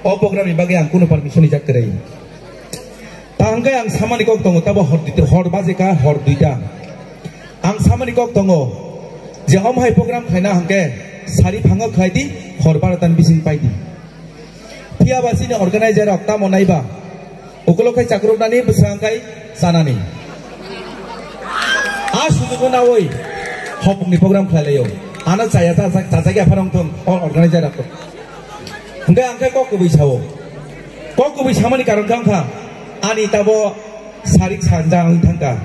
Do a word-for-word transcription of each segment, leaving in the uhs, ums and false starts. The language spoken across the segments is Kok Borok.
O program ni bagwi ang kunu permission rijak kwrwi. Ta hwnkhe ang samani kok tongo, tabo hor duita, hor baje ka, hor duita. Ang samani kok tongo je omo hai program khlaina hwnkhe sari phango khlai di, hor barota ni bising pai di. Phiya ba chini organizer rok tamo nai ba? Ukulok khai chakruknani, bwswng khai chanani. A sujugo nawi hopung ni program khlai laio. Ano chaya cha, cha, cha, cha, phano thung, o organizer rok. Hwnkhe ang khe kok kubui sao. Kok kubui samani karon khe wngkha, ani tabo sarik sanja wng thangkha.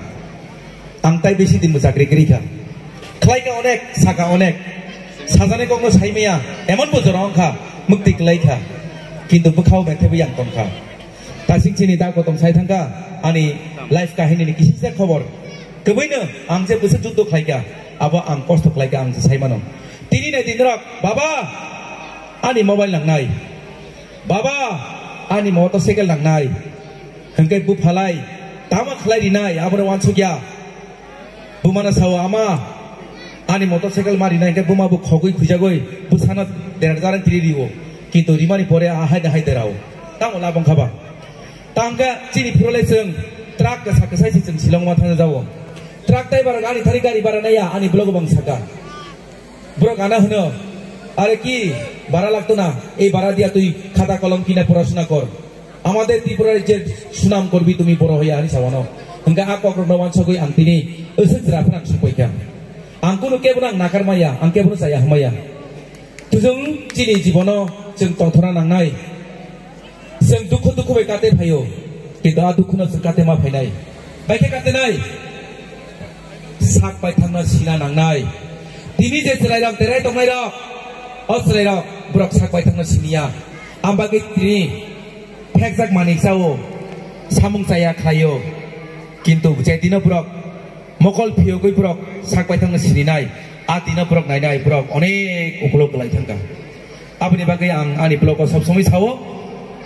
Ang tai bisi din mwchakri kwrwi kha. Khlai kha onek, saka onek. Sajani kokno sai maya, emon bo jora wngkha, mukti kwlai kha. Kintu bwkhao methebwi ang tongkha. Tasing chini da kotom sai thangkha, ani life kahini ni kisisa khobor. Kwbwino ang je bwswk juddo khlai kha, abo ang kosto khlai kha, ang je sai mano. Tini nai din rok, baba, ani mobile nangnai. Baba, ani motorcycle nangnai. Hwnkhe buphalai, tama khlai rinai, abono wansukya. Bumano sao, "Ama, ani motorcycle ma rinai," hwnkhe buma bo khogwi khujagwi bwsano derajak tiri rio. Kintu rimani pore a hai da hai derao. Tamo labong khaba. Tangkhe chini phurulai chwng truck kwsa kwsai se chwng Shillong ma thangna jao. Truck driver ani thari gari bara naya, ani blogo bang saka. Borok ano hwno, "Are ki bara lagto na, ei bara diya tui khata kolom kina porashona kor. Amader Tripura rajyer sunam korbi tumi boro hoya," hinwi sawano. Hwnkhe a kokrokno wansugwi ang tini aswk jwra phano ang supaikha. Ang kunu kebono ang nakar maya, ang kebono chaya hwnmaya. Tujung chini jibono chwng tongthokna nangnai. Chwng dukhu dukhu bai kate phaio, kintu a dukhuno chwng kate ma phainai. Bai khe kate nai? Sak bai thangno sina nangnai. Tini je chwrairok derai tongnairok, o chwrairok borok sak bai thangno siniya. Ang bagwi tini phekjak manwi chao, samung chaya khlaio, kintu je dino borok mokol phiyogwi borok sak bai thangno sininai, a dino borok nainai borok onek ukulok kwlai thangkha. Aboni bagwi ang ani vlog o sob somoi sao,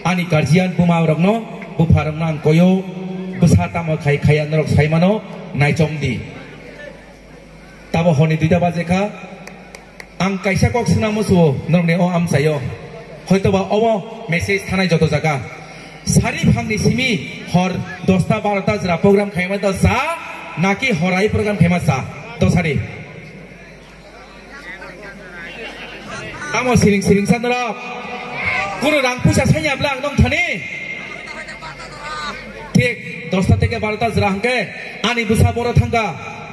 ani guardian buma rokno, bupha rokno ang koyo, bwsa tamo khai khaya norok sai mano, naichom di. Tabo honi duita baje kha, ang kaisa kok swngna musuo norokni o amchaio. Hoitoba obo message thanai joto jaga. Sari phangni simi hor dosta barota jora program khaima da cha, naki horai program khaima cha? To sari. Tamo siring siring sa norok. Kunu rang puisa sanya bla ang nong thani. Thik dosta theke barota jora hwnkhe ani bwsa boro thangkha,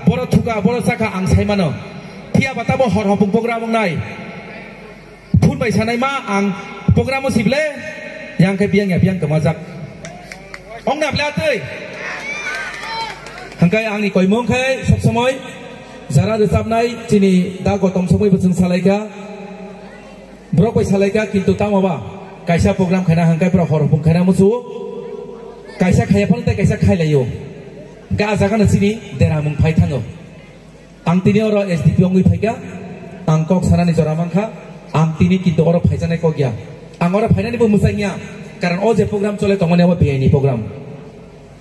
boro thuka, boro chakha ang sai mano. Phiya ba tabo hor hopung program wngnai. Phun bai sanai ma ang program o sible, yang khe biyang ya biyang kwmajak. Ong na bla twi. Hangkai angni koimung khe sob somoi jara rwchapnai chini da Gotom somoi bo chwng salaikha. Borok bai salaikha, kintu tamo ba kaisa program khaina hangkai borok hor hopung khaina musuo. Kaisa khaya phano tei kaisa khai laio. Hingke a jaga no chini deramung phai thango. Ang tini oro S D P wngwi phaikha, ang kok sanani jora mankha, ang tini kintu oro phaijaknai kok ya. Ang oro phainani bo mwchang ya, karon o je program chole tongmani abo B I ni program.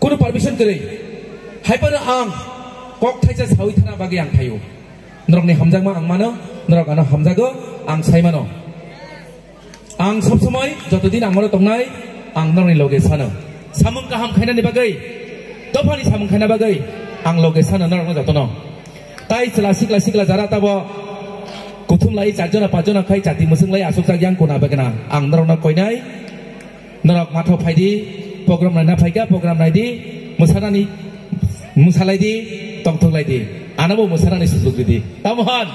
Kunu permission kwrwi. Haiphano ang kok thaisa sawi thana bagwi ang phaio. Norokni hamjakma ang mano, norok ano hamjago, ang sai mano. Ang sob somoi joto din ang oro tongnai, ang norokni loge sano. Samung kaham khainani bagwi, dophani samung khaina bagwi, ang loge sano norokno jotono. Tai chwla sikla sikla jara tabo kuthum lai char jona, panch jona khai chati mwswk lai aswk jak yang kuna begna. Ang norokno koinai, norok matho phaidi, program naina phaikha, program naidi, mwsanani Mwsalai di, tongthok lai di. Ano bo mwsanani sujuk di di. Tamo hwn?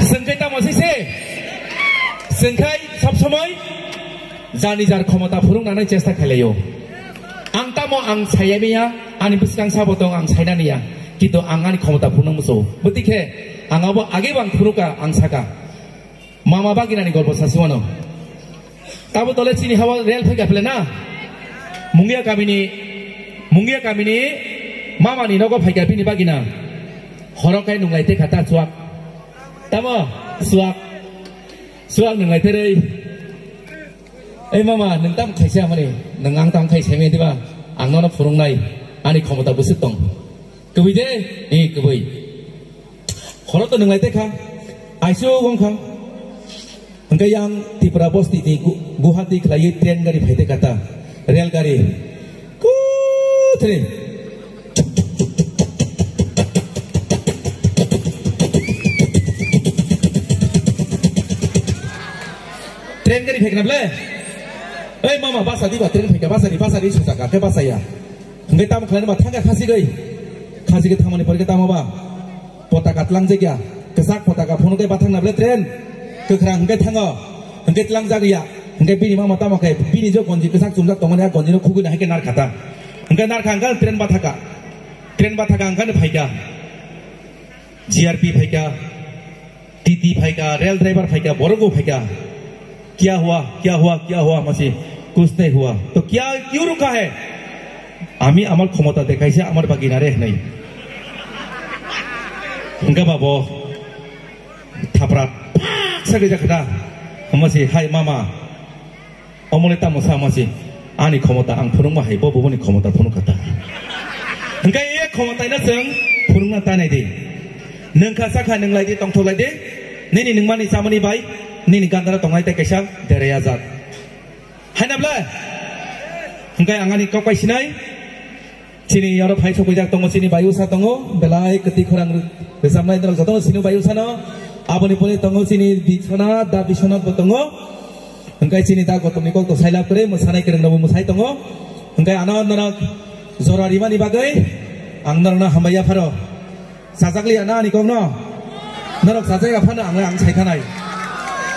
Chwng khe tamo sise? Chwng khai sob somoi jani jar khomota phurung nanai chesta khlai laio. Ang tamo ang saya miya, ani bwskang sabo tong ang sainani ya. Kintu ang ani khomota phurung muso. Bwtwi khe ang abo age bo ang phuruka ang saka. Mama baginani golpo sasiwano. Tabo tole chini hawa rel phaikha phle na? Mungia kamini, Mungia kamini mamani nogo phaikha bini bagina. Horo kai nunglai te khata chuak. Tamo chuak. Chuak nunglai te rei. Ei mama, nung tam khaisa mani, nung ang tam khaisa mi diba? Ang nono phurungnai, ani khomota bwswk tong. Kwbwi de? Ee, kwbwi. Horo to nunglai te kha. Aisuk wng kha. Hwnkhe yang Tripura bosti ni Gu-, Guwahati khlaiwi train gari phaite kata, rail gari. Kuthri. Train gari phaikna ble? Oi mama, basa di ba, train phaika, basa di, basa di, susa ka, khe basa ya. Hwnkhe tamo khlaina ba thangkha khasi gwi. Khasi gwi thangmani pore khe tamo ba? Potaka tlangjak ya. Kwchak potaka phunuk tei bathang na ble train. Kwkhwrang hwnkhe thango. Hwnkhe tlangjak ya. Hwnkhe bini mama tamo khe bini jo gonji kwchak chumjak tongmani a gonji no khugui na hai khe narkha ta. Hwnkhe narkha hwnkhe train bathaka. Train bathaka hwnkhe phaika. G R P phaika. T T phaika, rail driver phaika, borok bo phaika. Kya hua, kya hua, kya hua, masi, kuch nahi hua. To kya, kyun rukha hai? Ami amar khomota dekhaise, amar bagi nare nahi. Hwnkhe babo, thapra, pak, sagwi jakhada. Masi, hai mama. Omole tamo sama si, ani khomota ang phunukma hai, bo bubuni khomota phunuk kha ta. Hwnkhe e khomotaino chwng phunukna tanai di. Nwng kha, cha kha, nwng lai di, tongthok lai di. Nini nwngmani chamani bai, nini gandara tongnai tei kaisa deraya jat. Haina ble? Hwnkhe ang ani kok bai sinai. Chini oro phai sokwijak tongo, chini bayusa tongo, belai kwtwi khorang rwchapnai norok jotono sino bayusano. Aboni pore tongo chini Biswanath, da Biswanath bo tongo. Hwnkhe chini da Gotomni kok to sailab kwrwi, mwsanai kwrwng rokbo mwsai tongo. Hwnkhe ano norok jora rimani bagwi ang norokno hambai yapharo. Chajak liya na ani kokno? Norok chajak yaphano ang, ang saithanai.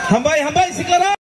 Hambai, hambai, siklarok!